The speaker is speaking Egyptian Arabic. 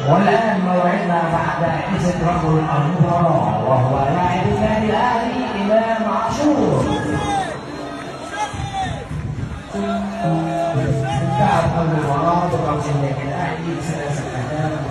والآن موعدنا مع جائزة رجل المباراة وهو لاعب النادي الأهلي إمام عاشور. انتهت المباراة بفوز النادي الأهلي ب3 أهداف.